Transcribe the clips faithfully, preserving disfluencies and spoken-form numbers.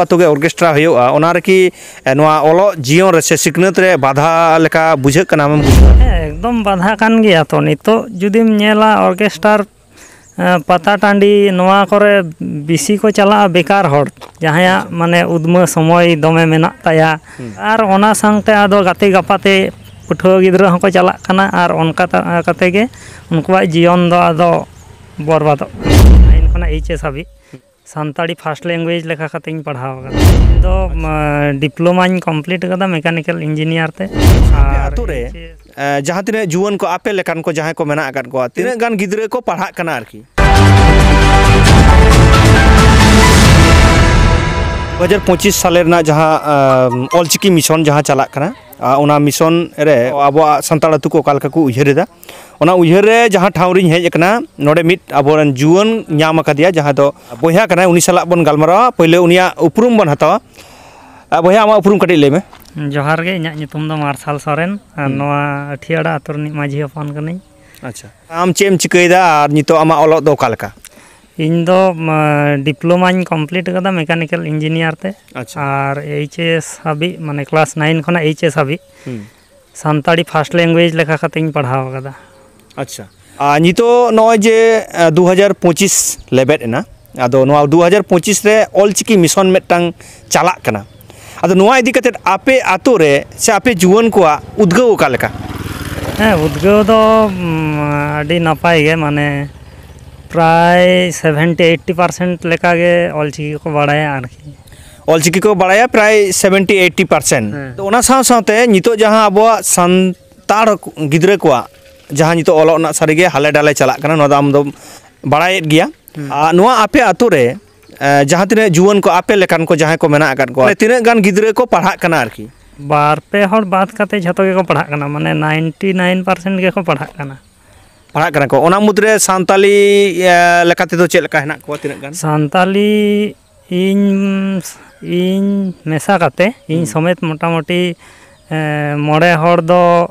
ᱟᱛᱳ ᱜᱮ ᱚᱨᱠᱮᱥᱴᱨᱟ ᱦᱩᱭᱩᱜᱼᱟ, ᱚᱱᱟ ᱨᱮᱠᱤ, ᱮ, ᱱᱚᱣᱟ ᱚᱞᱚᱜ ᱡᱤᱭᱚᱱ ᱨᱮ ᱥᱮ ᱥᱤᱠᱷᱱᱟᱹᱛ ᱨᱮ ᱵᱟᱫᱷᱟ ᱞᱮᱠᱟ ᱵᱩᱡᱷᱟᱹᱜ ᱠᱟᱱᱟ ᱟᱢᱮᱢ ᱵᱩᱡᱷᱟᱹᱣᱟ? ᱦᱮᱸ, ᱮᱠᱫᱚᱢ ᱵᱟᱫᱷᱟ ᱠᱟᱱ ᱜᱮᱭᱟ᱾ ᱛᱚ, ᱱᱤᱛᱚᱜ ᱡᱩᱫᱤᱢ ᱧᱮᱞᱟ ᱚᱨᱠᱮᱥᱴᱟᱨ, ᱮ, ᱯᱟᱛᱟ ᱴᱟᱺᱰᱤ, ᱱᱚᱣᱟ ᱠᱚᱨᱮ ᱵᱮᱥᱤ ᱠᱚ ᱪᱟᱞᱟᱜᱼᱟ ᱵᱮᱠᱟᱨ ᱦᱚᱲ, ᱡᱟᱦᱟᱸᱭᱟᱜ ᱟᱪᱪᱷᱟ᱾ ᱢᱟᱱᱮ ᱩᱫᱽᱢᱟᱹ ᱥᱚᱢᱚᱭ ᱫᱚᱢᱮ ᱢᱮᱱᱟᱜ ᱛᱟᱭᱟ᱾ ᱦᱩᱸ᱾ ᱟᱨ ᱚᱱᱟ ᱥᱟᱶᱛᱮ ᱟᱫᱚ ᱜᱟᱛᱮ ᱜᱟᱯᱟᱛᱮ ᱯᱟᱹᱴᱷᱩᱣᱟᱹ ᱜᱤᱫᱽᱨᱟᱹ ᱦᱚᱸᱠᱚ ᱪᱟᱞᱟᱜ ᱠᱟᱱᱟ, ᱟᱨ ᱚᱱᱠᱟ ᱛᱟ-, ᱠᱟᱛᱮ ᱜᱮ ᱩᱱᱠᱩᱣᱟᱜ ᱡᱤᱭᱚᱱ ᱫᱚ ᱟᱫᱚ ᱵᱚᱨᱵᱟᱫᱚᱜ ᱠᱟᱱᱟ᱾ ᱱᱟᱭᱤᱱ ᱠᱷᱚᱱᱟᱜ ᱮᱭᱤᱪ ᱮᱥ ᱦᱟᱹᱵᱤᱡ ᱥᱟᱱᱛᱟᱲᱤ ᱯᱷᱟᱥᱴ ᱞᱮᱝᱜᱩᱭᱮᱡᱽ ᱞᱮᱠᱟ ᱠᱟᱛᱮᱧ ᱯᱟᱲᱦᱟᱣ ᱟᱠᱟᱫᱟ᱾ ᱤᱧ ᱫᱚ, ᱟᱪᱪᱷᱟ᱾ ᱢᱟ, ᱰᱤᱯᱞᱳᱢᱟᱧ ᱠᱚᱢᱯᱞᱤᱴ ᱟᱠᱟᱫᱟ ᱢᱮᱠᱟᱱᱤᱠᱮᱞ ᱤᱧᱡᱤᱱᱤᱭᱟᱨ ᱛᱮ᱾ ᱟᱯᱮ ᱟᱨ ᱟᱛᱳ ᱨᱮ, ᱮᱭᱤᱪ ᱮᱥ ᱮ, ᱡᱟᱦᱟᱸ ᱛᱤᱱᱟᱹᱜ ᱡᱩᱣᱟᱹᱱ ᱠᱚ ᱟᱯᱮ ᱞᱮᱠᱟᱱ ᱠᱚ ᱡᱟᱦᱟᱸᱭ ᱠᱚ ᱢᱮᱱᱟᱜ ᱟᱠᱟᱫ ᱠᱚᱣᱟ, ᱛᱤᱱᱟᱹᱜ ᱜᱟᱱ ᱜᱤᱫᱽᱨᱟᱹ ᱠᱚ ᱯᱟᱲᱦᱟᱜ ᱠᱟᱱᱟ ᱟᱨᱠᱤ? ᱫᱩ ᱦᱟᱡᱟᱨ ᱯᱚᱸᱪᱤᱥ ᱥᱟᱞᱮ ᱨᱮᱱᱟᱜ ᱡᱟᱦᱟᱸ, ᱟᱢ, ᱚᱞᱪᱤᱠᱤ ᱢᱤᱥᱚᱱ ᱡᱟᱦᱟᱸ ᱪᱟᱞᱟᱜ ᱠᱟᱱᱟ, ᱟ, ᱚᱱᱟ ᱢᱤᱥᱚᱱ ᱨᱮ ᱟᱵᱚᱣᱟᱜ ᱥᱟᱱᱛᱟᱲ ᱟᱹᱛᱩ ᱠᱚ ᱚᱠᱟ ᱞᱮᱠᱟ ᱠᱚ ᱩᱭᱦᱟᱹᱨ ᱮᱫᱟ, ᱚᱱᱟ ᱩᱭᱦᱟᱹᱨ ᱨᱮ ᱡᱟᱦᱟᱸ ᱴᱷᱟᱶ ᱨᱤᱧ ᱦᱮᱡ ᱟᱠᱟᱱᱟ, ᱱᱚᱰᱮ ᱢᱤᱫ ᱟᱵᱚᱨᱮᱱ ᱡᱩᱣᱟᱹᱱ ᱧᱟᱢ ᱟᱠᱟᱫᱮᱭᱟ, ᱡᱟᱦᱟᱸᱭ ᱫᱚ ᱵᱚᱭᱦᱟ ᱠᱟᱱᱟᱭ, ᱩᱱᱤ ᱥᱟᱞᱟᱜ ᱵᱚᱱ ᱜᱟᱞᱢᱟᱨᱟᱣᱟ᱾ ᱯᱳᱭᱞᱳ ᱩᱱᱤᱭᱟᱜ ᱩᱯᱨᱩᱢ ᱵᱚᱱ ᱦᱟᱛᱟᱣᱟ᱾ ᱟ, ᱵᱚᱭᱦᱟ, ᱟᱢᱟᱜ ᱩᱯᱨᱩᱢ ᱠᱟᱹᱴᱤᱡ ᱞᱟᱹᱭ ᱢᱮ᱾ ᱡᱚᱦᱟᱨ ᱜᱮ, ᱤᱧᱟᱹᱜ ᱧᱩᱛᱩᱢ ᱫᱚ ᱢᱟᱨᱥᱟᱞ ᱥᱚᱨᱮᱱ, ᱟᱨ ᱦᱩᱸ᱾ ᱱᱚᱣᱟ ᱟᱹᱴᱷᱤᱭᱟᱲᱟ ᱟᱹᱛᱩ ᱨᱤᱱᱤᱡ ᱢᱟᱹᱡᱷᱤ ᱦᱚᱯᱚᱱ ᱠᱟᱹᱱᱟᱹᱧ᱾ ᱟᱪᱪᱷᱟ, ᱟᱢ ᱪᱮᱫ ᱮᱢ ᱪᱤᱠᱟᱹᱭᱮᱫᱟ ᱟᱨ ᱱᱤᱛᱚᱜ ᱟᱢᱟᱜ ᱚᱞᱚᱜ ᱫᱚ ᱚᱠᱟ ᱞᱮᱠᱟ? ᱤᱧ ᱫᱚ, ᱢᱟ, ᱰᱤᱯᱞᱳᱢᱟᱧ ᱠᱚᱢᱯᱞᱤᱴ ᱟᱠᱟᱫᱟ ᱢᱮᱠᱟᱱᱤᱠᱮᱞ ᱤᱧᱡᱤᱱᱤᱭᱟᱨ ᱛᱮ᱾ ᱟᱪᱪᱷᱟ᱾ ᱟᱨ ᱮᱭᱤᱪ ᱮᱥ ᱦᱟᱹᱵᱤᱡ, ᱢᱟᱱᱮ ᱠᱞᱟᱥ ᱱᱟᱭᱤᱱ ᱠᱷᱚᱱᱟᱜ ᱮᱭᱤᱪ ᱮᱥ ᱦᱟᱹᱵᱤᱡ ᱦᱩᱸ᱾ ᱥᱟᱱᱛᱟᱲᱤ ᱯᱷᱟᱥᱴ ᱞᱮᱝᱜᱩᱭᱮᱡᱽ ᱞᱮᱠᱟ ᱠᱟᱛᱮᱧ ᱯᱟᱲᱦᱟᱣ ᱟᱠᱟᱫᱟ᱾ ᱟᱪᱪᱷᱟ᱾ ᱟᱨ ᱱᱤᱛᱚᱜ ᱱᱚᱜᱼᱚᱭ ᱡᱮ, ᱮ, ᱫᱩ ᱦᱟᱡᱟᱨ ᱯᱚᱸᱪᱤᱥ ᱞᱮᱵᱮᱫ ᱮᱱᱟ, ᱟᱫᱚ ᱱᱚᱣᱟ ᱫᱩ ᱦᱟᱡᱟᱨ ᱯᱚᱸᱪᱤᱥ ᱨᱮ ᱚᱞᱪᱤᱠᱤ ᱢᱤᱥᱚᱱ ᱢᱤᱫᱴᱟᱝ ᱪᱟᱞᱟᱜ ᱠᱟᱱᱟ, ᱟᱫᱚ ᱱᱚᱣᱟ ᱤᱫᱤ ᱠᱟᱛᱮᱫ ᱟᱯᱮ ᱟᱛᱳ ᱨᱮ ᱥᱮ ᱟᱯᱮ ᱡᱩᱣᱟᱹᱱ ᱠᱚᱣᱟᱜ ᱩᱫᱽᱜᱟᱹᱣ ᱚᱠᱟ ᱞᱮᱠᱟ? ᱦᱮᱸ, ᱩᱫᱽᱜᱟᱹᱣ ᱫᱚ, ᱩᱢ, ᱟᱹᱰᱤ ᱱᱟᱯᱟᱭ ᱜᱮ, ᱢᱟᱱᱮ ᱯᱨᱟᱭ ᱥᱮᱵᱷᱮᱱᱴᱤ ᱮᱭᱤᱴᱴᱤ ᱯᱟᱨᱥᱮᱱᱴ ᱞᱮᱠᱟᱜᱮ ᱚᱞᱪᱤᱠᱤ ᱠᱚ ᱵᱟᱲᱟᱭᱟ ᱟᱨᱠᱤ᱾ ᱚᱞᱪᱤᱠᱤ ᱠᱚ ᱵᱟᱲᱟᱭᱟ ᱯᱨᱟᱭ ᱥᱮᱵᱷᱮᱱᱴᱤ ᱮᱭᱤᱴᱴᱤ ᱯᱟᱨᱥᱮᱱᱴ᱾ ᱦᱮᱸ᱾ ᱛᱚ, ᱚᱱᱟ ᱥᱟᱶ ᱥᱟᱶᱛᱮ ᱱᱤᱛᱚᱜ ᱡᱟᱦᱟᱸ ᱟᱵᱚᱣᱟᱜ ᱥᱟᱱᱛᱟᱲ ᱜᱤᱫᱽᱨᱟᱹ ᱠᱚᱣᱟᱜ ᱡᱟᱦᱟᱸ ᱱᱤᱛᱚᱜ ᱚᱞᱚᱜ ᱨᱮᱱᱟᱜ ᱥᱟᱹᱨᱤᱜᱮ ᱦᱟᱞᱮ ᱰᱟᱞᱮ ᱪᱟᱞᱟᱜ ᱠᱟᱱᱟ, ᱱᱚᱣᱟ ᱫᱚ ᱟᱢ ᱫᱚᱢ ᱵᱟᱲᱟᱭᱮᱫ ᱜᱮᱭᱟ᱾ ᱦᱩᱸ᱾ ᱟᱨ ᱱᱚᱣᱟ ᱟᱯᱮ ᱟᱛᱳ ᱨᱮ, ᱮ, ᱡᱟᱦᱟᱸ ᱛᱤᱱᱟᱹᱜ ᱡᱩᱣᱟᱹᱱ ᱠᱚ ᱟᱯᱮ ᱞᱮᱠᱟᱱ ᱠᱚ ᱡᱟᱦᱟᱸᱭ ᱠᱚ ᱢᱮᱱᱟᱜ ᱟᱠᱟᱫ ᱠᱚᱣᱟ, ᱛᱤᱱᱟᱹᱜ ᱜᱟᱱ ᱜᱤᱫᱽᱨᱟᱹ ᱠᱚ ᱯᱟᱲᱦᱟᱜ ᱠᱟᱱᱟ ᱟᱨᱠᱤ? ᱵᱟᱨ ᱯᱮ ᱦᱚᱲ ᱵᱟᱫ ᱠᱟᱛᱮ ᱡᱷᱚᱛᱚ ᱜᱮᱠᱚ ᱯᱟᱲᱦᱟᱜ ᱠᱟᱱᱟ, ᱢᱟᱱᱮ ᱱᱟᱭᱤᱱᱴᱤ ᱱᱟᱭᱤᱱ ᱯᱟᱨᱥᱮᱱᱴ ᱜᱮᱠᱚ ᱯᱟᱲᱦᱟᱜ ᱠᱟᱱᱟ᱾ ᱯᱟᱲᱦᱟᱜ ᱠᱟᱱᱟ ᱠᱚ, ᱚᱱᱟ ᱢᱩᱫᱽᱨᱮ ᱥᱟᱱᱛᱟᱞᱤ, ᱮ, ᱞᱮᱠᱟ ᱛᱮᱫᱚ ᱪᱮᱫ ᱞᱮᱠᱟ ᱦᱮᱱᱟᱜ ᱠᱚᱣᱟ, ᱛᱤᱱᱟᱹᱜ ᱜᱟᱱ? ᱥᱟᱱᱛᱟᱞᱤ ᱤᱧ, ᱤᱧ ᱢᱮᱥᱟ ᱠᱟᱛᱮ, ᱤᱧ ᱦᱩᱸ᱾ ᱥᱚᱢᱮᱛ ᱢᱚᱴᱟᱢᱩᱴᱤ, ᱮ, ᱢᱚᱬᱮ ᱦᱚᱲ ᱫᱚ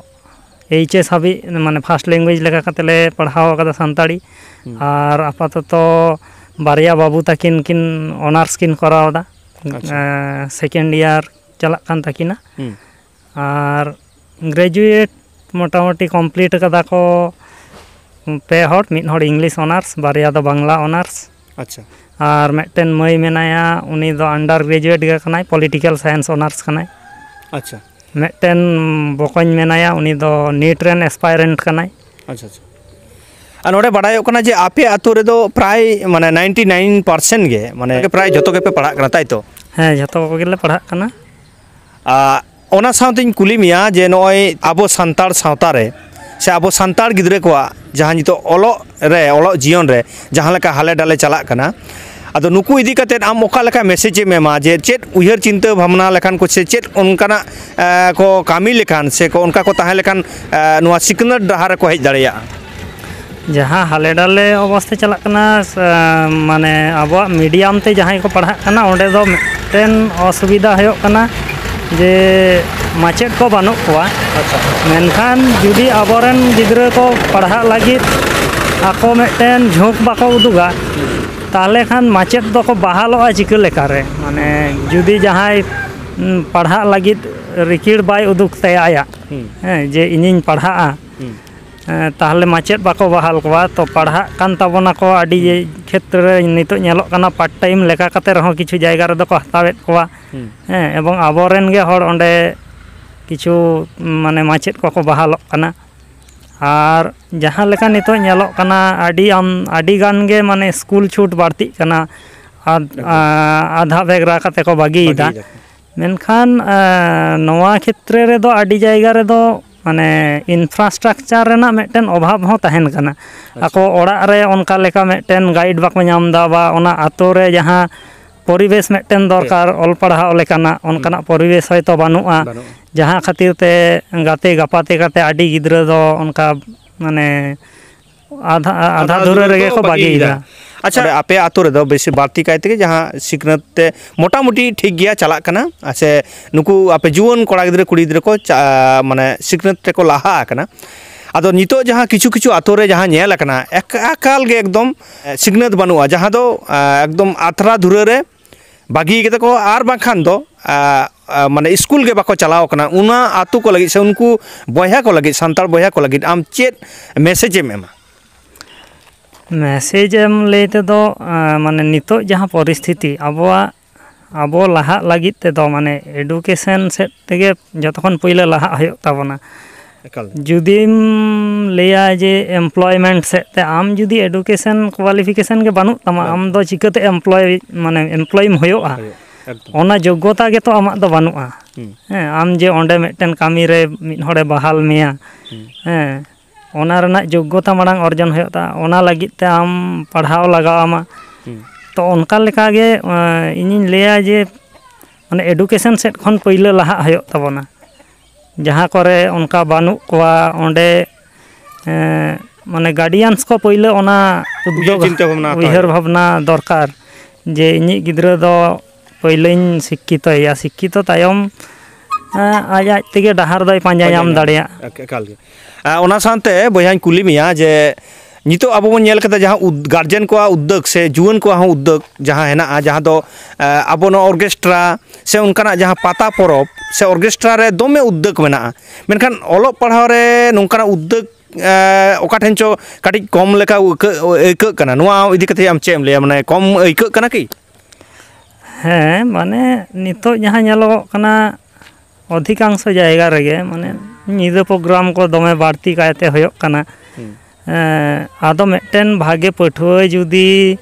ᱮᱭᱤᱪ ᱮᱥ ᱦᱟᱹᱵᱤᱡ, ᱢᱟᱱᱮ ᱯᱷᱟᱥᱴ ᱞᱮᱝᱜᱩᱭᱮᱡᱽ ᱞᱮᱠᱟ ᱠᱟᱛᱮ ᱞᱮ ᱯᱟᱲᱦᱟᱣ ᱟᱠᱟᱫᱟ ᱥᱟᱱᱛᱟᱲᱤ᱾ ᱦᱩᱸ᱾ ᱟᱨ ᱟᱯᱟᱛᱚᱛᱚ ᱵᱟᱨᱭᱟ ᱵᱟᱹᱵᱩ ᱛᱟᱹᱠᱤᱱ ᱠᱤᱱ ᱚᱱᱟᱨᱥ ᱠᱤᱱ ᱠᱚᱨᱟᱣ ᱮᱫᱟ᱾ ᱟᱪᱪᱷᱟ᱾ ᱥᱮᱠᱮᱱᱰ ᱤᱭᱟᱨ ᱪᱟᱞᱟᱜ ᱠᱟᱱ ᱛᱟᱹᱠᱤᱱᱟ᱾ ᱦᱩᱸ᱾ ᱟᱨ ᱜᱨᱮᱡᱩᱭᱮᱴ ᱢᱚᱴᱟᱢᱩᱴᱤ ᱠᱚᱢᱯᱞᱤᱴ ᱠᱟᱫᱟ ᱠᱚ ᱯᱮ ᱦᱚᱲ, ᱢᱤᱫ ᱦᱚᱲ ᱤᱝᱞᱤᱥ ᱚᱱᱟᱨᱥ, ᱵᱟᱨᱭᱟ ᱫᱚ ᱵᱟᱝᱞᱟ ᱚᱱᱟᱨᱥ᱾ ᱟᱪᱪᱷᱟ᱾ ᱟᱨ ᱢᱤᱫᱴᱮᱱ ᱢᱟᱹᱭ ᱢᱮᱱᱟᱭᱟ, ᱩᱱᱤ ᱫᱚ ᱟᱱᱰᱟᱨ ᱜᱨᱮᱡᱩᱭᱮᱴ ᱜᱮ ᱠᱟᱱᱟᱭ, ᱯᱚᱞᱤᱴᱤᱠᱮᱞ ᱥᱟᱭᱮᱱᱥ ᱚᱱᱟᱨᱥ ᱠᱟᱱᱟᱭ᱾ ᱟᱪᱪᱷᱟ᱾ ᱢᱤᱫᱴᱮᱱ ᱵᱚᱠᱚᱧ ᱢᱮᱱᱟᱭᱟ, ᱩᱱᱤ ᱫᱚ ᱱᱤᱴ ᱨᱮᱱ ᱮᱥᱯᱟᱭᱨᱮᱱᱴ ᱠᱟᱱᱟᱭ᱾ ᱟᱪᱪᱷᱟ, ᱟᱪᱪᱷᱟ᱾ ᱟᱨ ᱱᱚᱰᱮ ᱵᱟᱰᱟᱭᱚᱜ ᱠᱟᱱᱟ ᱡᱮ ᱟᱯᱮ ᱟᱛᱳ ᱨᱮᱫᱚ ᱯᱨᱟᱭ, ᱢᱟᱱᱮ, ᱱᱟᱭᱤᱱᱴᱤ ᱱᱟᱭᱤᱱ ᱯᱟᱨᱥᱮᱱᱴ ᱜᱮ, ᱢᱟᱱᱮ, ᱯᱨᱟᱭ ᱡᱷᱚᱛᱚ ᱜᱮᱯᱮ ᱯᱟᱲᱦᱟᱜ ᱠᱟᱱᱟ, ᱛᱟᱭ ᱛᱚ? ᱦᱮᱸ, ᱡᱷᱚᱛᱚ ᱠᱚᱜᱮ ᱞᱮ ᱯᱟᱲᱦᱟᱜ ᱠᱟᱱᱟ᱾ ᱟᱨ ᱚᱱᱟ ᱥᱟᱶᱛᱮᱧ ᱠᱩᱞᱤ ᱢᱮᱭᱟ ᱡᱮ ᱱᱚᱜᱼᱚᱭ ᱟᱵᱚ ᱥᱟᱱᱛᱟᱲ ᱥᱟᱶᱛᱟ ᱨᱮ ᱥᱮ ᱟᱵᱚ ᱥᱟᱱᱛᱟᱲ ᱜᱤᱫᱽᱨᱟᱹ ᱠᱚᱣᱟᱜ ᱡᱟᱦᱟᱸ ᱱᱤᱛᱚᱜ ᱚᱞᱚᱜ ᱨᱮ, ᱚᱞᱚᱜ ᱡᱤᱭᱚᱱ ᱨᱮ ᱡᱟᱦᱟᱸ ᱞᱮᱠᱟ ᱦᱟᱞᱮ ᱰᱟᱞᱮ ᱪᱟᱞᱟᱜ ᱠᱟᱱᱟ, ᱟᱫᱚ ᱱᱩᱠᱩ ᱤᱫᱤ ᱠᱟᱛᱮᱫ ᱟᱢ ᱚᱠᱟ ᱞᱮᱠᱟ ᱢᱮᱥᱮᱡᱽ ᱮᱢ ᱮᱢᱟ ᱡᱮ ᱪᱮᱫ ᱩᱭᱦᱟᱹᱨ ᱪᱤᱱᱛᱟᱹ ᱵᱷᱟᱵᱽᱱᱟ ᱞᱮᱠᱷᱟᱱ ᱠᱚ ᱥᱮ ᱪᱮᱫ ᱚᱱᱠᱟᱱᱟᱜ, ᱮ, ᱠᱚ ᱠᱟᱹᱢᱤ ᱞᱮᱠᱷᱟᱱ ᱥᱮ ᱠᱚ ᱚᱱᱠᱟ ᱠᱚ ᱛᱟᱦᱮᱸ ᱞᱮᱠᱷᱟᱱ, ᱮ, ᱱᱚᱣᱟ ᱥᱤᱠᱷᱱᱟᱹᱛ ᱰᱟᱦᱟᱨ ᱨᱮᱠᱚ ᱦᱮᱡ ᱫᱟᱲᱮᱭᱟᱜᱼᱟ? ᱡᱟᱦᱟᱸ ᱦᱟᱞᱮ ᱰᱟᱞᱮ ᱚᱵᱚᱥᱛᱟ ᱪᱟᱞᱟᱜ ᱠᱟᱱᱟ, ᱥᱮ, ᱢᱟᱱᱮ, ᱟᱵᱚᱣᱟᱜ ᱢᱤᱰᱤᱭᱟᱢ ᱛᱮ ᱡᱟᱦᱟᱸᱭ ᱠᱚ ᱯᱟᱲᱦᱟᱜ ᱠᱟᱱᱟ, ᱚᱸᱰᱮ ᱫᱚ ᱢᱤᱫᱴᱮᱱ ᱚᱥᱩᱵᱤᱫᱷᱟ ᱦᱩᱭᱩᱜ ᱠᱟᱱᱟ ᱡᱮ ᱢᱟᱪᱮᱫ ᱠᱚ ᱵᱟᱹᱱᱩᱜ ᱠᱚᱣᱟ᱾ ᱟᱪᱪᱷᱟ᱾ ᱢᱮᱱᱠᱷᱟᱱ ᱡᱩᱫᱤ ᱟᱵᱚᱨᱮᱱ ᱜᱤᱫᱽᱨᱟᱹ ᱠᱚ ᱯᱟᱲᱦᱟᱜ ᱞᱟᱹᱜᱤᱫ ᱟᱠᱚ ᱢᱤᱫᱴᱮᱱ ᱡᱷᱩᱸᱠ ᱵᱟᱠᱚ ᱩᱫᱩᱜᱟ, ᱛᱟᱦᱚᱞᱮ ᱠᱷᱟᱱ ᱢᱟᱪᱮᱫ ᱫᱚᱠᱚ ᱵᱟᱦᱟᱞᱚᱜᱼᱟ ᱪᱤᱠᱟᱹ ᱞᱮᱠᱟᱨᱮ? ᱢᱟᱱᱮ, ᱡᱩᱫᱤ ᱡᱟᱦᱟᱸᱭ, ᱩᱸ, ᱯᱟᱲᱦᱟᱜ ᱞᱟᱹᱜᱤᱫ ᱨᱤᱠᱤᱲ ᱵᱟᱭ ᱩᱫᱩᱜ ᱛᱟᱭᱟ ᱟᱭᱟᱜ, ᱦᱩᱸ᱾ ᱦᱮᱸ, ᱡᱮ ᱤᱧᱤᱧ ᱯᱟᱲᱦᱟᱜᱼᱟ, ᱦᱩᱸ᱾ ᱮᱸ, ᱛᱟᱦᱚᱞᱮ ᱢᱟᱪᱮᱫ ᱵᱟᱠᱚ ᱵᱟᱦᱟᱞ ᱠᱚᱣᱟ, ᱛᱚ ᱯᱟᱲᱦᱟᱜ ᱠᱟᱱ ᱛᱟᱵᱚᱱᱟ ᱠᱚ ᱟᱹᱰᱤ ᱦᱩᱸ᱾ ᱠᱷᱮᱛᱨᱮ ᱨᱮ ᱱᱤᱛᱚᱜ ᱧᱮᱞᱚᱜ ᱠᱟᱱᱟ, ᱯᱟᱨᱴ ᱴᱟᱭᱤᱢ ᱞᱮᱠᱟ ᱠᱟᱛᱮ ᱨᱮᱦᱚᱸ ᱠᱤᱪᱷᱩ ᱡᱟᱭᱜᱟ ᱨᱮᱫᱚ ᱠᱚ ᱦᱟᱛᱟᱣᱮᱫ ᱠᱚᱣᱟ᱾ ᱦᱩᱸ᱾ ᱦᱮᱸ, ᱮᱵᱚᱝ ᱟᱵᱚᱨᱮᱱ ᱜᱮ ᱦᱚᱲ ᱚᱸᱰᱮ ᱠᱤᱪᱷᱩ, ᱢᱟᱱᱮ, ᱢᱟᱪᱮᱫ ᱠᱚᱠᱚ ᱵᱟᱦᱟᱞᱚᱜ ᱠᱟᱱᱟ᱾ ᱟᱨ ᱡᱟᱦᱟᱸ ᱞᱮᱠᱟ ᱱᱤᱛᱚᱜ ᱧᱮᱞᱚᱜ ᱠᱟᱱᱟ, ᱟᱹᱰᱤ ᱟᱢ-, ᱟᱹᱰᱤ ᱜᱟᱱ ᱜᱮ, ᱢᱟᱱᱮ, ᱥᱠᱩᱞ ᱪᱷᱩᱴ ᱵᱟᱹᱲᱛᱤᱜ ᱠᱟᱱᱟ᱾ ᱟᱫ-, ᱮᱠᱫᱚᱢ᱾ ᱟ-, ᱟᱫᱷᱟ ᱵᱷᱮᱜᱽᱨᱟ ᱠᱟᱛᱮ ᱠᱚ ᱵᱟᱹᱜᱤᱭᱮᱫᱟ᱾ ᱵᱟᱹᱜᱤᱭᱮᱫᱟ ᱠᱚ᱾ ᱢᱮᱱᱠᱷᱟᱱ, ᱟ, ᱱᱚᱣᱟ ᱠᱷᱮᱛᱨᱮ ᱨᱮᱫᱚ ᱟᱹᱰᱤ ᱡᱟᱭᱜᱟ ᱨᱮᱫᱚ, ᱢᱟᱱᱮ, ᱤᱱᱯᱷᱨᱟᱥᱴᱨᱟᱠᱪᱟᱨ ᱨᱮᱱᱟᱜ ᱢᱤᱫᱴᱮᱱ ᱚᱵᱷᱟᱵᱽ ᱦᱚᱸ ᱛᱟᱦᱮᱱ ᱠᱟᱱᱟ᱾ ᱟᱪᱪᱷᱟ᱾ ᱟᱠᱚ ᱚᱲᱟᱜ ᱨᱮ ᱚᱱᱠᱟ ᱞᱮᱠᱟ ᱢᱤᱫᱴᱮᱱ ᱜᱟᱭᱤᱰ ᱵᱟᱠᱚ ᱧᱟᱢ ᱮᱫᱟ, ᱵᱟ ᱚᱱᱟ ᱟᱛᱳ ᱨᱮ ᱡᱟᱦᱟᱸ ᱯᱚᱨᱤᱵᱮᱥ ᱢᱤᱫᱴᱮᱱ ᱫᱚᱨᱠᱟᱨ, ᱚᱞ ᱯᱟᱲᱦᱟᱣ ᱞᱮᱠᱟᱱᱟᱜ, ᱚᱱᱠᱟᱱᱟᱜ ᱯᱚᱨᱤᱵᱮᱥ ᱦᱚᱭᱛᱳ ᱵᱟᱹᱱᱩᱜᱼᱟ᱾ ᱵᱟᱹᱱᱩᱜᱼᱟ᱾ ᱡᱟᱦᱟᱸ ᱠᱷᱟᱹᱛᱤᱨ ᱛᱮ ᱜᱟᱛᱮ ᱜᱟᱯᱟᱛᱮ ᱠᱟᱛᱮ ᱟᱹᱰᱤ ᱜᱤᱫᱽᱨᱟᱹ ᱫᱚ ᱚᱱᱠᱟ, ᱢᱟᱱᱮ, ᱟᱫᱷᱟ, ᱟᱫᱷᱟ ᱟᱫᱷᱟ ᱫᱷᱩᱨᱟᱹ ᱫᱷᱩᱨᱟᱹ ᱨᱮᱜᱮ ᱠᱚ ᱠᱚ ᱵᱟᱹᱜᱤᱭᱮᱫᱟ᱾ ᱵᱟᱹᱜᱤᱭᱮᱫᱟ᱾ ᱟᱪᱪᱷᱟ, ᱚᱸᱰᱮ ᱟᱯᱮ ᱟᱛᱳ ᱨᱮᱫᱚ ᱵᱮᱥᱤ ᱵᱟᱹᱲᱛᱤ ᱠᱟᱭ ᱛᱮᱜᱮ ᱡᱟᱦᱟᱸ ᱥᱤᱠᱷᱱᱟᱹᱛ ᱛᱮ ᱢᱚᱴᱟᱢᱩᱴᱤ ᱴᱷᱤᱠ ᱜᱮᱭᱟ, ᱪᱟᱞᱟᱜ ᱠᱟᱱᱟ, ᱟᱨ ᱥᱮ ᱱᱩᱠᱩ ᱟᱯᱮ ᱡᱩᱣᱟᱹᱱ ᱠᱚᱲᱟ ᱜᱤᱫᱽᱨᱟᱹ, ᱠᱩᱲᱤ ᱜᱤᱫᱽᱨᱟᱹ ᱠᱚ ᱪᱟ-, ᱢᱟᱱᱮ, ᱥᱤᱠᱷᱱᱟᱹᱛ ᱛᱮᱠᱚ ᱞᱟᱦᱟ ᱟᱠᱟᱱᱟ? ᱟᱫᱚ ᱱᱤᱛᱚᱜ ᱡᱟᱦᱟᱸ ᱠᱤᱪᱷᱩ ᱠᱤᱪᱷᱩ ᱟᱛᱳ ᱨᱮ ᱡᱟᱦᱟᱸ ᱧᱮᱞ ᱟᱠᱟᱱᱟ, ᱮᱠ-, ᱮᱠᱟᱞ ᱜᱮ ᱮᱠᱫᱚᱢ, ᱮ, ᱥᱤᱠᱷᱱᱟᱹᱛ ᱵᱟᱹᱱᱩᱜᱼᱟ, ᱡᱟᱦᱟᱸ ᱫᱚ, ᱮ, ᱮᱠᱫᱚᱢ ᱟᱛᱨᱟ ᱫᱷᱩᱨᱟᱹ ᱨᱮ ᱵᱟᱹᱜᱤ ᱠᱟᱛᱮ ᱠᱚ, ᱟᱨ ᱵᱟᱝᱠᱷᱟᱱ ᱫᱚ ᱟ, ᱟ, ᱢᱟᱱᱮ ᱥᱠᱩᱞ ᱜᱮ ᱵᱟᱠᱚ ᱪᱟᱞᱟᱣ ᱠᱟᱱᱟ, ᱚᱱᱟ ᱟᱹᱛᱩ ᱠᱚ ᱞᱟᱹᱜᱤᱫ ᱥᱮ ᱩᱱᱠᱩ ᱵᱚᱭᱦᱟ ᱠᱚ ᱞᱟᱹᱜᱤᱫ, ᱥᱟᱱᱛᱟᱲ ᱵᱚᱭᱦᱟ ᱠᱚ ᱞᱟᱹᱜᱤᱫ ᱟᱢ ᱪᱮᱫ ᱢᱮᱥᱮᱡᱽ ᱮᱢ ᱮᱢᱟ? ᱢᱮᱥᱮᱡᱽ ᱮᱢ ᱞᱟᱹᱭ ᱛᱮᱫᱚ, ᱟ, ᱢᱟᱱᱮ ᱱᱤᱛᱚᱜ ᱡᱟᱦᱟᱸ ᱯᱚᱨᱤᱥᱛᱷᱤᱛᱤ ᱟᱵᱚᱣᱟᱜ, ᱟᱵᱚ ᱞᱟᱦᱟᱜ ᱞᱟᱹᱜᱤᱫ ᱛᱮᱫᱚ ᱢᱟᱱᱮ ᱮᱰᱩᱠᱮᱥᱚᱱ ᱥᱮᱫ ᱛᱮᱜᱮ ᱡᱚᱛᱚ ᱠᱷᱚᱱ ᱯᱳᱭᱞᱳ ᱞᱟᱦᱟᱜ ᱦᱩᱭᱩᱜ ᱛᱟᱵᱚᱱᱟ᱾ ᱮᱠᱟᱞ᱾ ᱡᱩᱫᱤᱢ ᱞᱟᱹᱭᱟ ᱡᱮ ᱮᱢᱯᱞᱚᱭᱢᱮᱱᱴ ᱥᱮᱫ ᱛᱮ, ᱟᱢ ᱡᱩᱫᱤ ᱮᱰᱩᱠᱮᱥᱚᱱ ᱠᱣᱟᱞᱤᱯᱷᱤᱠᱮᱥᱚᱱ ᱜᱮ ᱵᱟᱹᱱᱩᱜ ᱛᱟᱢᱟ, ᱦᱮᱸ᱾ ᱟᱢ ᱫᱚ ᱪᱤᱠᱟᱹᱛᱮ ᱮᱢᱯᱞᱚᱭ, ᱢᱟᱱᱮ ᱮᱢᱯᱞᱚᱭᱮᱢ ᱦᱩᱭᱩᱜᱼᱟ? ᱦᱩᱭᱩᱜ, ᱮᱠᱫᱚᱢ᱾ ᱚᱱᱟ ᱡᱳᱜᱽᱜᱚᱛᱟ ᱜᱮᱛᱚ ᱟᱢᱟᱜ ᱫᱚ ᱵᱟᱹᱱᱩᱜᱼᱟ᱾ ᱦᱩᱸ᱾ ᱦᱮᱸ, ᱟᱢ ᱡᱮ ᱚᱸᱰᱮ ᱢᱤᱫᱴᱮᱱ ᱠᱟᱹᱢᱤ ᱨᱮ ᱢᱤᱫ ᱦᱚᱲᱮ ᱵᱟᱦᱟᱞ ᱢᱮᱭᱟ, ᱦᱩᱸ᱾ ᱦᱮᱸ, ᱚᱱᱟ ᱨᱮᱱᱟᱜ ᱡᱳᱜᱽᱜᱚᱛᱟ ᱢᱟᱲᱟᱝ ᱚᱨᱡᱚᱱ ᱦᱩᱭᱩᱜ ᱛᱟᱢᱟ, ᱚᱱᱟ ᱞᱟᱹᱜᱤᱫ ᱛᱮ ᱟᱢ ᱯᱟᱲᱦᱟᱣ ᱞᱟᱜᱟᱣ ᱟᱢᱟ᱾ ᱦᱩᱸ᱾ ᱛᱚ ᱚᱱᱠᱟ ᱞᱮᱠᱟ ᱜᱮ, ᱮᱸ, ᱤᱧᱤᱧ ᱞᱟᱹᱭᱟ ᱡᱮ ᱢᱟᱱᱮ ᱮᱰᱩᱠᱮᱥᱚᱱ ᱥᱮᱫ ᱠᱷᱚᱱ ᱯᱟᱹᱭᱞᱟᱹ ᱞᱟᱦᱟᱜ ᱦᱩᱭᱩᱜ ᱛᱟᱵᱚᱱᱟ᱾ ᱡᱟᱦᱟᱸ ᱠᱚᱨᱮ ᱚᱱᱠᱟ ᱵᱟᱹᱱᱩᱜ ᱠᱚᱣᱟ, ᱚᱸᱰᱮ, ᱮᱸ, ᱢᱟᱱᱮ ᱜᱟᱨᱰᱤᱭᱟᱱᱥ ᱠᱚ ᱯᱟᱹᱭᱞᱟᱹ ᱚᱱᱟ ᱩᱭᱦᱟᱹᱨ ᱩᱫᱽᱫᱳᱜᱽ, ᱪᱤᱱᱛᱟᱹ ᱵᱷᱟᱵᱽᱱᱟ ᱦᱟᱛᱟᱣ ᱩᱭᱦᱟᱹᱨ ᱦᱩᱭᱩᱜᱼᱟ᱾ ᱵᱷᱟᱵᱽᱱᱟ ᱫᱚᱨᱠᱟᱨ ᱡᱮ ᱤᱧᱤᱡ ᱜᱤᱫᱽᱨᱟᱹ ᱫᱚ ᱯᱟᱹᱭᱞᱟᱹᱧ ᱥᱤᱠᱠᱷᱤᱛᱚᱭᱮᱭᱟ, ᱥᱤᱠᱠᱷᱤᱛᱚ ᱛᱟᱭᱚᱢ, ᱮᱸ, ᱟᱡ ᱟᱡ ᱛᱮᱜᱮ ᱰᱟᱦᱟᱨ ᱫᱚᱭ ᱯᱟᱸᱡᱟ ᱯᱟᱸᱡᱟ ᱧᱟᱢ ᱧᱟᱢ᱾ ᱫᱟᱲᱮᱭᱟᱜᱼᱟ᱾ ᱮᱠ-, ᱮᱠᱟᱞ ᱜᱮ᱾ ᱟᱨ ᱚᱱᱟ ᱥᱟᱶᱛᱮ ᱵᱚᱭᱦᱟᱧ ᱠᱩᱞᱤ ᱢᱮᱭᱟ ᱡᱮ ᱱᱤᱛᱚᱜ ᱟᱵᱚ ᱵᱚᱱ ᱧᱮᱞ ᱠᱟᱫᱟ ᱡᱟᱦᱟᱸ ᱩᱫ-, ᱜᱟᱨᱡᱮᱱ ᱠᱚᱣᱟᱜ ᱩᱫᱽᱫᱳᱜᱽ ᱥᱮ ᱡᱩᱣᱟᱹᱱ ᱠᱚᱣᱟᱜ ᱦᱚᱸ ᱩᱫᱽᱫᱳᱜᱽ ᱡᱟᱦᱟᱸ ᱦᱮᱱᱟᱜᱼᱟ, ᱡᱟᱦᱟᱸ ᱫᱚ, ᱮ, ᱟᱵᱚ ᱱᱚᱣᱟ ᱚᱨᱜᱮᱥᱴᱨᱟ ᱥᱮ ᱚᱱᱠᱟᱱᱟᱜ ᱡᱟᱦᱟᱸ ᱯᱟᱛᱟ ᱯᱚᱨᱚᱵᱽ ᱥᱮ ᱚᱨᱜᱮᱥᱴᱨᱟ ᱨᱮ ᱫᱚᱢᱮ ᱩᱫᱽᱫᱳᱜᱽ ᱢᱮᱱᱟᱜᱼᱟ, ᱢᱮᱱᱠᱷᱟᱱ ᱚᱞᱚᱜ ᱯᱟᱲᱦᱟᱣ ᱨᱮ ᱱᱚᱝᱠᱟᱱᱟᱜ ᱩᱫᱽᱫᱳᱜᱽ, ᱮ, ᱚᱠᱟ ᱴᱷᱮᱱ ᱪᱚ ᱠᱟᱹᱴᱤᱡ ᱠᱚᱢ ᱞᱮᱠᱟ ᱟᱹᱭᱠᱟᱹᱜ, ᱟᱹᱭᱠᱟᱹᱜ ᱠᱟᱱᱟ᱾ ᱱᱚᱣᱟ ᱤᱫᱤ ᱠᱟᱛᱮ ᱟᱢ ᱪᱮᱫ ᱮᱢ ᱞᱟᱹᱭᱟ? ᱢᱟᱱᱮ ᱠᱚᱢ ᱟᱹᱭᱠᱟᱹᱜ ᱠᱟᱱᱟ ᱠᱤ? ᱦᱮᱸ, ᱢᱟᱱᱮ ᱱᱤᱛᱚᱜ ᱡᱟᱦᱟᱸ ᱧᱮᱞᱚᱜᱚᱜ ᱠᱟᱱᱟ, ᱚᱫᱷᱤᱠᱟᱝᱥᱚ ᱡᱟᱭᱜᱟ ᱨᱮᱜᱮ ᱢᱟᱱᱮ ᱧᱤᱫᱟᱹ ᱯᱨᱳᱜᱨᱟᱢ ᱠᱚ ᱫᱚᱢᱮ ᱵᱟᱹᱲᱛᱤ ᱠᱟᱭᱛᱮ ᱦᱩᱭᱩᱜ ᱠᱟᱱᱟ᱾ ᱦᱩᱸ᱾ ᱮᱸ, ᱟᱫᱚ ᱢᱤᱫᱴᱮᱱ ᱵᱷᱟᱜᱮ ᱯᱟᱹᱴᱷᱩᱣᱟᱹ ᱡᱩᱫᱤ,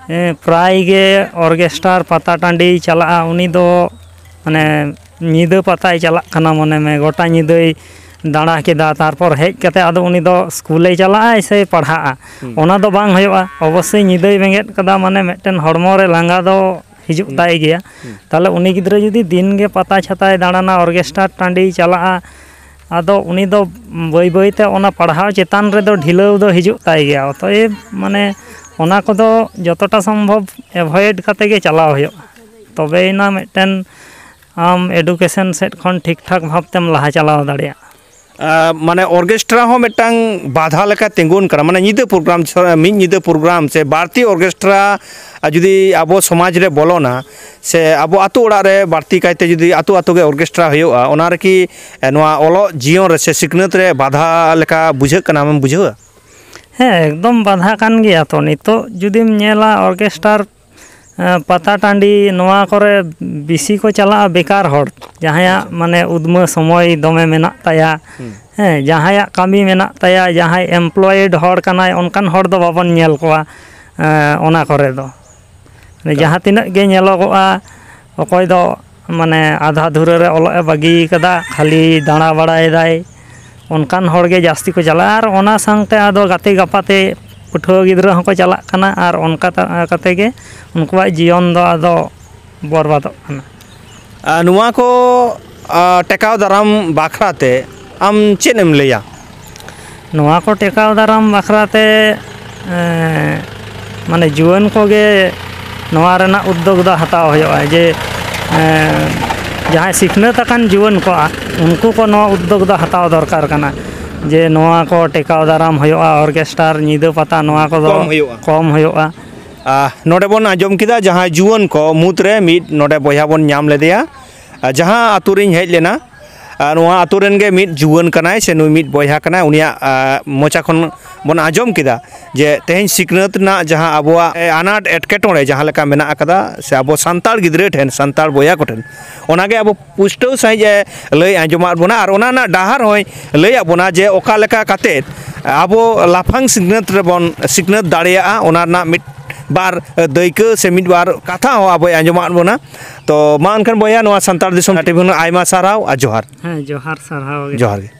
ᱮᱸ, ᱯᱨᱟᱭ ᱜᱮ ᱚᱨᱜᱮᱥᱴᱟᱨ ᱯᱟᱛᱟ ᱴᱟᱺᱰᱤᱭ ᱪᱟᱞᱟᱜᱼᱟ, ᱩᱱᱤ ᱫᱚ ᱢᱟᱱᱮ ᱧᱤᱫᱟᱹ ᱯᱟᱛᱟᱭ ᱪᱟᱞᱟᱜ ᱠᱟᱱᱟ, ᱢᱚᱱᱮ ᱢᱮ ᱜᱚᱴᱟ ᱧᱤᱫᱟᱹᱭ ᱫᱟᱬᱟ ᱠᱮᱫᱟ, ᱛᱟᱨᱯᱚᱨ ᱦᱮᱡ ᱠᱟᱛᱮ ᱟᱫᱚ ᱩᱱᱤ ᱫᱚ ᱥᱠᱩᱞᱮ ᱪᱟᱞᱟᱜᱼᱟᱭ ᱥᱮ ᱯᱟᱲᱦᱟᱜᱼᱟ? ᱦᱩᱸ᱾ ᱚᱱᱟ ᱫᱚ ᱵᱟᱝ ᱦᱩᱭᱩᱜᱼᱟ᱾ ᱚᱵᱚᱥᱥᱳᱭ ᱧᱤᱫᱟᱹᱭ ᱵᱮᱸᱜᱮᱫ ᱠᱟᱫᱟ, ᱢᱟᱱᱮ ᱢᱤᱫᱴᱮᱱ ᱦᱚᱲᱢᱚ ᱨᱮ ᱞᱟᱸᱜᱟ ᱫᱚ ᱦᱤᱡᱩᱜ ᱦᱩᱸ᱾ ᱛᱟᱭ ᱜᱮᱭᱟ᱾ ᱦᱩᱸ᱾ ᱛᱟᱦᱚᱞᱮ ᱩᱱᱤ ᱜᱤᱫᱽᱨᱟᱹ ᱡᱩᱫᱤ ᱫᱤᱱ ᱜᱮ ᱯᱟᱛᱟ ᱪᱷᱟᱛᱟᱭ ᱫᱟᱬᱟᱱᱟ, ᱚᱨᱜᱮᱥᱴᱟᱨ ᱴᱟᱺᱰᱤᱭ ᱪᱟᱞᱟᱜᱼᱟ, ᱟᱫᱚ ᱩᱱᱤ ᱫᱚ ᱵᱟᱹᱭ ᱵᱟᱹᱭ ᱛᱮ ᱚᱱᱟ ᱯᱟᱲᱦᱟᱣ ᱪᱮᱛᱟᱱ ᱨᱮᱫᱚ ᱰᱷᱤᱞᱟᱹᱣ ᱫᱚ ᱦᱤᱡᱩᱜ ᱛᱟᱭ ᱜᱮᱭᱟ᱾ ᱚᱛᱚᱮᱵ, ᱢᱟᱱᱮ, ᱚᱱᱟ ᱠᱚᱫᱚ ᱡᱚᱛᱚᱴᱟ ᱥᱚᱢᱵᱷᱚᱵ ᱮᱵᱷᱚᱭᱮᱰ ᱠᱟᱛᱮ ᱜᱮ ᱪᱟᱞᱟᱣ ᱦᱩᱭᱩᱜᱼᱟ, ᱛᱚᱵᱮᱭᱮᱱᱟ ᱢᱤᱫᱴᱮᱱ ᱟᱢ ᱮᱰᱩᱠᱮᱥᱚᱱ ᱥᱮᱫ ᱠᱷᱚᱱ ᱴᱷᱤᱠ ᱴᱷᱟᱠ ᱵᱷᱟᱵᱽ ᱛᱮᱢ ᱞᱟᱦᱟ ᱪᱟᱞᱟᱣ ᱫᱟᱲᱮᱭᱟᱜᱼᱟ᱾ ᱟᱨ ᱢᱟᱱᱮ ᱚᱨᱜᱮᱥᱴᱨᱟ ᱦᱚᱸ ᱢᱤᱫᱴᱟᱝ ᱵᱟᱫᱷᱟ ᱞᱮᱠᱟ ᱛᱤᱸᱜᱩᱱ ᱠᱟᱱᱟ, ᱢᱟᱱᱮ ᱧᱤᱫᱟᱹ ᱯᱨᱳᱜᱨᱟᱢ, ᱢᱤᱫ ᱧᱤᱫᱟᱹ ᱯᱨᱳᱜᱨᱟᱢ ᱥᱮ ᱵᱟᱹᱲᱛᱤ ᱚᱨᱜᱮᱥᱴᱨᱟ ᱡᱩᱫᱤ ᱟᱵᱚ ᱥᱚᱢᱟᱡᱽ ᱨᱮ ᱵᱚᱞᱚᱱᱟ, ᱥᱮ ᱟᱵᱚ ᱟᱛᱳ ᱚᱲᱟᱜ ᱨᱮ ᱵᱟᱹᱲᱛᱤ ᱠᱟᱭᱛᱮ ᱡᱩᱫᱤ ᱟᱛᱳ ᱟᱛᱳ ᱜᱮ ᱚᱨᱜᱮᱥᱴᱨᱟ ᱦᱩᱭᱩᱜᱼᱟ, ᱚᱱᱟ ᱨᱮᱠᱤ ᱱᱚᱣᱟ ᱚᱞᱚᱜ ᱡᱤᱭᱚᱱ ᱨᱮ ᱥᱮ ᱥᱤᱠᱷᱱᱟᱹᱛ ᱨᱮ ᱵᱟᱫᱷᱟ ᱞᱮᱠᱟ ᱵᱩᱡᱷᱟᱹᱜ ᱠᱟᱱᱟ, ᱟᱢᱮᱢ ᱵᱩᱡᱷᱟᱹᱣᱟ? ᱦᱮᱸ, ᱮᱠᱫᱚᱢ ᱵᱟᱫᱷᱟ ᱠᱟᱱ ᱜᱮᱭᱟ ᱛᱚ᱾ ᱱᱤᱛᱚᱜ ᱡᱩᱫᱤᱢ ᱧᱮᱞᱟ ᱚᱨᱜᱮᱥᱴᱟᱨ, ᱮᱸ, ᱯᱟᱛᱟ ᱴᱟᱺᱰᱤ, ᱱᱚᱣᱟ ᱠᱚᱨᱮ ᱵᱮᱥᱤ ᱠᱚ ᱪᱟᱞᱟᱜᱼᱟ ᱵᱮᱠᱟᱨ ᱦᱚᱲ, ᱡᱟᱦᱟᱸᱭᱟᱜ ᱟᱪᱪᱷᱟ᱾ ᱢᱟᱱᱮ ᱩᱫᱽᱢᱟᱹ ᱥᱚᱢᱚᱭ ᱫᱚᱢᱮ ᱢᱮᱱᱟᱜ ᱛᱟᱭᱟ᱾ ᱦᱩᱸ᱾ ᱦᱮᱸ, ᱡᱟᱦᱟᱸᱭᱟᱜ ᱠᱟᱹᱢᱤ ᱢᱮᱱᱟᱜ ᱛᱟᱭᱟ, ᱡᱟᱦᱟᱸᱭ ᱮᱢᱯᱞᱚᱭᱮᱰ ᱦᱚᱲ ᱠᱟᱱᱟᱭ, ᱚᱱᱠᱟᱱ ᱦᱚᱲ ᱫᱚ ᱵᱟᱵᱚᱱ ᱧᱮᱞ ᱠᱚᱣᱟ, ᱮᱸ, ᱚᱱᱟ ᱠᱚᱨᱮ ᱫᱚ᱾ ᱮᱠᱟᱞ᱾ ᱡᱟᱦᱟᱸ ᱛᱤᱱᱟᱹᱜ ᱜᱮ ᱧᱮᱞᱚᱜᱚᱜᱼᱟ, ᱚᱠᱚᱭ ᱫᱚ ᱢᱟᱱᱮ ᱟᱫᱷᱟ ᱫᱷᱩᱨᱟᱹ ᱨᱮ ᱚᱞᱚᱜ ᱮ ᱵᱟᱹᱜᱤ ᱠᱟᱫᱟ, ᱠᱷᱟᱹᱞᱤ ᱫᱟᱬᱟ ᱵᱟᱲᱟᱭᱮᱫᱟᱭ, ᱚᱱᱠᱟᱱ ᱦᱚᱲ ᱜᱮ ᱡᱟᱹᱥᱛᱤ ᱠᱚ ᱪᱟᱞᱟᱜᱼᱟ᱾ ᱟᱨ ᱚᱱᱟ ᱥᱟᱶᱛᱮ ᱟᱫᱚ ᱜᱟᱛᱮ ᱜᱟᱯᱟᱛᱮ ᱯᱟᱹᱴᱷᱩᱣᱟᱹ ᱜᱤᱫᱽᱨᱟᱹ ᱦᱚᱸᱠᱚ ᱪᱟᱞᱟᱜ ᱠᱟᱱᱟ, ᱟᱨ ᱚᱱᱠᱟ ᱛᱟ-, ᱠᱟᱛᱮ ᱜᱮ ᱩᱱᱠᱩᱣᱟᱜ ᱡᱤᱭᱚᱱ ᱫᱚ ᱟᱫᱚ ᱵᱚᱨᱵᱟᱫᱚᱜ ᱠᱟᱱᱟ᱾ ᱟᱨ ᱱᱚᱣᱟ ᱠᱚ, ᱟᱨ, ᱴᱮᱠᱟᱣ ᱫᱟᱨᱟᱢ ᱵᱟᱠᱷᱨᱟ ᱛᱮ ᱟᱢ ᱪᱮᱫ ᱮᱢ ᱞᱟᱹᱭᱟ? ᱱᱚᱣᱟ ᱠᱚ ᱴᱮᱠᱟᱣ ᱫᱟᱨᱟᱢ ᱵᱟᱠᱷᱨᱟ ᱛᱮ, ᱮᱸ, ᱢᱟᱱᱮ ᱡᱩᱣᱟᱹᱱ ᱠᱚᱜᱮ ᱱᱚᱣᱟ ᱨᱮᱱᱟᱜ ᱩᱫᱽᱫᱳᱜᱽ ᱫᱚ ᱦᱟᱛᱟᱣ ᱦᱩᱭᱩᱜᱼᱟ ᱡᱮ, ᱮᱸ, ᱡᱟᱦᱟᱸᱭ ᱥᱤᱠᱷᱱᱟᱹᱛ ᱟᱠᱟᱱ ᱡᱩᱣᱟᱹᱱ ᱠᱚ, ᱩᱱᱠᱩ ᱠᱚ ᱱᱚᱣᱟ ᱩᱫᱽᱫᱳᱜᱽ ᱫᱚ ᱦᱟᱛᱟᱣ ᱫᱚᱨᱠᱟᱨ ᱠᱟᱱᱟ ᱡᱮ ᱱᱚᱣᱟ ᱠᱚ ᱴᱮᱠᱟᱣ ᱫᱟᱨᱟᱢ ᱦᱩᱭᱩᱜᱼᱟ, ᱚᱨᱜᱮᱥᱴᱟᱨ, ᱧᱤᱫᱟᱹ ᱯᱟᱛᱟ, ᱱᱚᱣᱟ ᱠᱚᱫᱚ ᱠᱚᱢ ᱦᱩᱭᱩᱜᱼᱟ᱾ ᱠᱚᱢ ᱦᱩᱭᱩᱜᱼᱟ᱾ ᱟᱦ, ᱱᱚᱰᱮ ᱵᱚᱱ ᱟᱸᱡᱚᱢ ᱠᱮᱫᱟ ᱡᱟᱦᱟᱸᱭ ᱡᱩᱣᱟᱹᱱ ᱠᱚ ᱢᱩᱫᱽᱨᱮ ᱢᱤᱫ ᱱᱚᱰᱮ ᱵᱚᱭᱦᱟ ᱵᱚᱱ ᱧᱟᱢ ᱞᱮᱫᱮᱭᱟ, ᱟᱨ ᱡᱟᱦᱟᱸ ᱟᱛᱳ ᱨᱤᱧ ᱦᱮᱡ ᱞᱮᱱᱟ, ᱟᱨ ᱱᱚᱣᱟ ᱟᱛᱳ ᱨᱮᱱ ᱜᱮ ᱢᱤᱫ ᱡᱩᱣᱟᱹᱱ ᱠᱟᱱᱟᱭ ᱥᱮ ᱱᱩᱭ ᱢᱤᱫ ᱵᱚᱭᱦᱟ ᱠᱟᱱᱟᱭ, ᱩᱱᱤᱭᱟᱜ, ᱟᱨ, ᱢᱚᱪᱟ ᱠᱷᱚᱱ ᱵᱚᱱ ᱟᱸᱡᱚᱢ ᱠᱮᱫᱟ ᱡᱮ ᱛᱮᱦᱮᱧ ᱥᱤᱠᱷᱱᱟᱹᱛ ᱨᱮᱱᱟᱜ ᱡᱟᱦᱟᱸ ᱟᱵᱚᱣᱟᱜ, ᱮ, ᱟᱱᱟᱴ ᱮᱴᱠᱮᱴᱚᱬᱮ ᱡᱟᱦᱟᱸ ᱞᱮᱠᱟ ᱢᱮᱱᱟᱜ ᱟᱠᱟᱫᱟ, ᱥᱮ ᱟᱵᱚ ᱥᱟᱱᱛᱟᱲ ᱜᱤᱫᱽᱨᱟᱹ ᱴᱷᱮᱱ, ᱥᱟᱱᱛᱟᱲ ᱵᱚᱭᱦᱟ ᱠᱚᱴᱷᱮᱱ, ᱚᱱᱟᱜᱮ ᱟᱵᱚ ᱯᱩᱥᱴᱟᱹᱣ ᱥᱟᱺᱦᱤᱡ ᱮ ᱞᱟᱹᱭ ᱟᱸᱡᱚᱢᱟᱫ ᱵᱚᱱᱟ ᱟᱨ ᱚᱱᱟ ᱨᱮᱱᱟᱜ ᱰᱟᱦᱟᱨ ᱦᱚᱸᱭ ᱞᱟᱹᱭᱟᱫ ᱵᱚᱱᱟ ᱡᱮ ᱚᱠᱟ ᱞᱮᱠᱟ ᱠᱟᱛᱮᱫ ᱟᱵᱚ ᱞᱟᱯᱷᱟᱝ ᱥᱤᱠᱷᱱᱟᱹᱛ ᱨᱮᱵᱚᱱ ᱥᱤᱠᱷᱱᱟᱹᱛ ᱫᱟᱲᱮᱭᱟᱜᱼᱟ, ᱚᱱᱟ ᱨᱮᱱᱟᱜ ᱢᱤᱫ ᱵᱟᱨ ᱫᱟᱹᱭᱠᱟᱹ ᱥᱮ ᱢᱤᱫ ᱵᱟᱨ ᱠᱟᱛᱷᱟ ᱦᱚᱸ ᱟᱵᱚᱭ ᱟᱸᱡᱚᱢᱟᱫ ᱵᱚᱱᱟ᱾ ᱛᱚ ᱢᱟ ᱮᱱᱠᱷᱟᱱ ᱵᱚᱭᱦᱟ, ᱱᱚᱣᱟ ᱥᱟᱱᱛᱟᱲ ᱫᱤᱥᱚᱢ ᱴᱤᱵᱷᱤ ᱠᱷᱚᱱ ᱟᱭᱢᱟ ᱥᱟᱨᱦᱟᱣ ᱟᱨ ᱡᱚᱦᱟᱨ᱾ ᱦᱮᱸ, ᱡᱚᱦᱟᱨ, ᱥᱟᱨᱦᱟᱣ ᱜᱮ᱾ ᱡᱚᱦᱟᱨ ᱜᱮ᱾